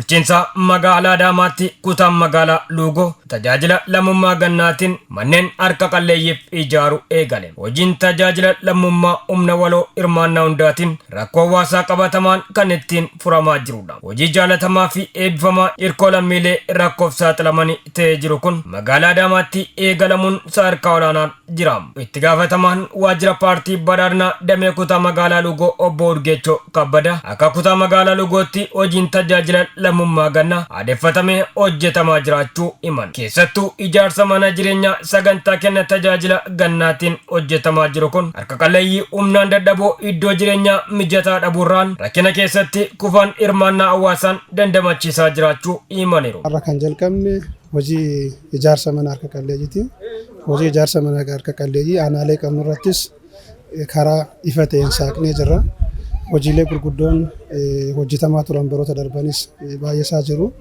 Bulchiinsa magaalaa Adaamaatti kutaan magaalaa Luugoo tajaajila lammummaa gannaatiin manneen harka qalleeyyiif ijaaru eegale. Hojiin tajaajila lammummaa humna waloo hirmaannaa hundaatiin rakkoo hawaasaa qabatamaan kan ittiin furamaa jirudha. Hojii jaalatamaa fi eebbifamaa hirkoo lammiilee rakkoof saaxilamanii ta'ee jiru kun magaalaa Adaamaatti eegalamuun sadarkaa olaanaan jira. Itti gaafatamaan waajjira paartii badhaadhinaa damee kutaa magaalaa Luugoo obbo Urgeechoo Kabbada akka kutaa magaalaa Luugootti hojiin tajaajila lammummaa gannaa aadeffatamee hojjetamaa jiraachuu himan. Keessattuu ijaarsa mana jireenyaa sagantaa kenna tajaajila gannaatiin hojjetamaa jiru kun harka qalleeyyii humnaan dadhaboo iddoo jireenyaa mijataa dhabuurraan rakkina keessatti kufan hirmaannaa hawaasaan dandamachiisaa jiraachuu himaniiru. Har'a kan jalqabne hojii ijaarsa mana harka qalleeyyiiti. Hojii ijaarsa mana harka qalleeyyii aanaalee qabnu irrattis karaa ifa ta'een saaqnee jirra. Hojiilee gurguddoon hojjetamaa turan baroota darbanis baay'eesaa jiru.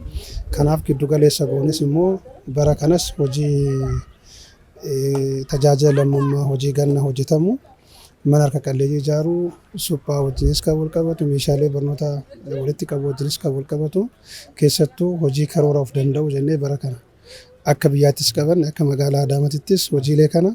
Kanaaf giddu galeessa goonis immoo bara kanas hojii tajaajila lammummaa hojii ganna hojjetamu mana harka qalleeyyii ijaaruu, suphaa wajjinis kan wal qabatu, meeshaalee barnoota walitti qabu wajjinis kan wal qabatu, keessattuu hojii karoora of danda'u jennee bara kana akka biyyaattis qabanne akka magaalaa Adaamaatittis hojiilee kana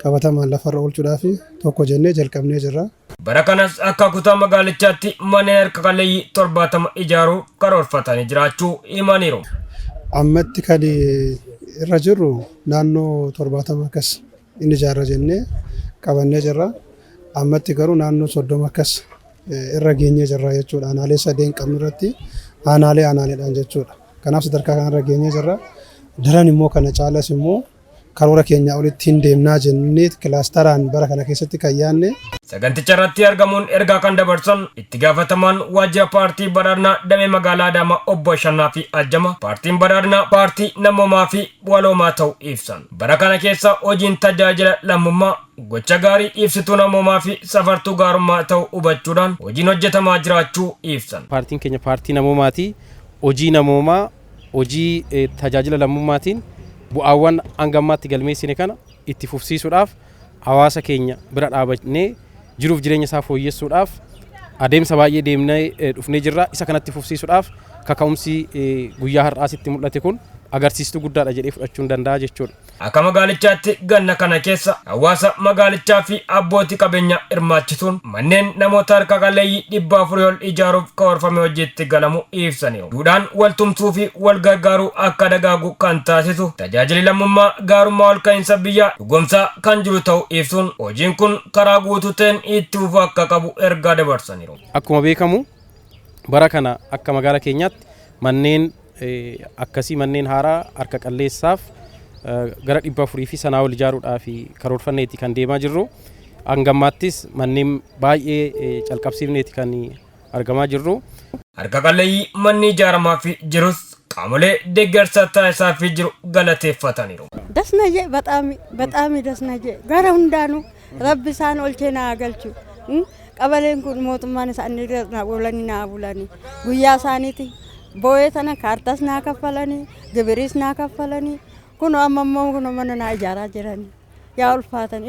qabatamaan lafarra oolchuudhaaf tokko jennee jalqabnee jirra. Bara kanas akka kutaa magaalichaatti manneen harka qalleeyyii 70 ijaaruu karoorfatanii jiraachuu himaniiru. Ammatti kan irra jirru naannoo 70 akkas inni ijaarra jennee qabannee jirra. Ammatti garuu naannoo 30 akkas irra geenyee jirra jechuudha. Aanaalee sadeen qabnu irratti aanaalee aanaaleedhaan jechuudha. Kanaaf sadarkaa kanarra geenyee jirra. Daran immoo kana caalas immoo karoora keenyaa olitti hin deemnaa jennee kilaastaraan bara kana keessatti kan yaadne. Saganticha irratti argamuun ergaa kan dabarsan itti gaafatamaan waajjira paartii badhaadhinaa damee magaalaa Adaamaa obbo Ashannaa fi Ajjama paartiin badhaadhinaa paartii namoomaa fi waloomaa ta'uu ibsan. Bara kana keessa hojiin tajaajila lammummaa gocha gaarii ibsituu namoomaa fi safartuu gaarummaa ta'uu hubachuudhaan hojiin hojjetamaa jiraachuu ibsan. Paartiin keenya paartii namoomaati. Hojii namoomaa, hojii tajaajila lammummaatiin bu'aawwan hanga ammaatti galmeessine kana itti fufsiisuudhaaf hawaasa keenya bira dhaabannee jiruuf jireenya isaa fooyyessuudhaaf adeemsa baay'ee deemnee dhufnee jirra. Isa kanatti fufsiisuudhaaf kaka'umsi guyyaa har'aa sitti mul'ate kun agarsiistuu guddaadha jedhee fudhachuun danda'a jechuudha. Akka magaalichaatti ganna kana keessa hawaasa magaalichaa fi abbootii qabeenyaa hirmaachisuun manneen namoota harka qalleeyyii 400 ol ijaaruuf karoorfamee hojiitti galamu ibsaniiru. Duudhaan wal tumsuu fi wal gargaaruu akka dagaagu kan taasisu tajaajilli lammummaa gaarummaa ol ka'iinsa biyyaa dhugoomsaa kan jiru ta'uu ibsuun hojiin kun karaa guutuu ta'een itti fufuu akka qabu ergaa dabarsaniiru. Akkuma beekamu bara kana akka magaala keenyaatti manneen akkasii manneen haaraa harka qalleessaaf gara 400 fi sanaa ol ijaaruudhaaf karoorfanneeti kan deemaa jirru. Hanga ammaattis manneen baay'ee calqabsiifneeti kan argamaa jirru. Harka qalleeyyii manni ijaaramaa fi jirus qaamolee deeggarsa taasisaa fi jiru galateeffataniiru. Das na jee በጣም በጣም das na jee gara hundaanuu rabbi isaan olchee naa galchu. Qabaleen kun mootummaan isaanii na oolanii naa bulanii guyyaa isaaniiti boo'ee tana kaartaas naa kaffalanii gibiriis naa kaffalanii kun amma immoo kun mana naa ijaaraa jiranii yaa ulfaatan.